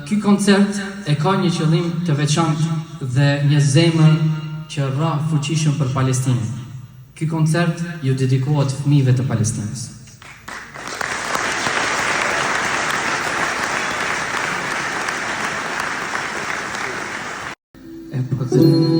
Ky koncert e ka një qëllim të veçantë dhe një zemër që rrah fuqishëm për Palestinën. Ky koncert ju dedikohet fëmijëve të Palestinës. E po dhe.